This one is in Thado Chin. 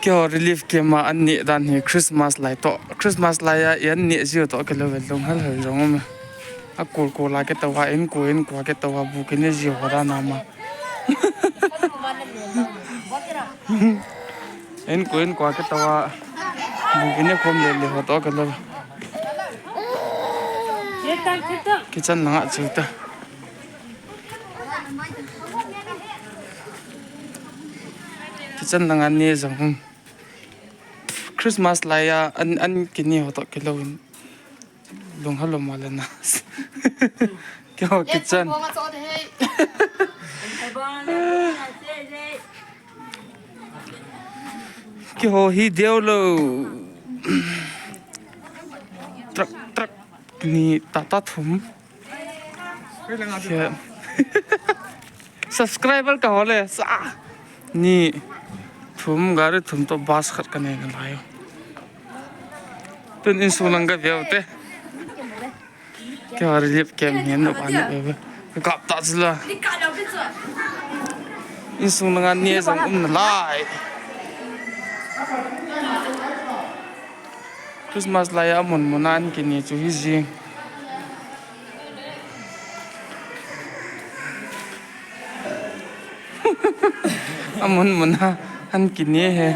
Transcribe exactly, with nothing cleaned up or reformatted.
Keiho relief camp a an neh dan hi Christmas lai toh. Christmas lai a i an neh jiu toh kilou ve, lunghel hel jong um e. A kol kol a kitoh a, in ko in ko a kitoh a, bu kine jiu ho dan ama. In ko in ko a kitoh a, bu kine khom le le ho toh kilou ve. Kitchen langa chu ta. Kitchen langa neh jong um. Christmas lai a an, an kine ho toh kilou in. Lunghel lou ma le na. Keiho kitchen. Keiho hi deu lou. Truck, truck. Ni tata thum. Khe. Subscriber ka ho le sa. Ni thum, gari thum toh bus khat ka nei nalai u. Tun insung lang ka veu te. Keiho relief camp hi nop a nop e. Ka kap ta chu la. Insung langa neh jong um nalai. Christmas lai a mun mun a an kine chu hi jing. A mun mun a an kine he.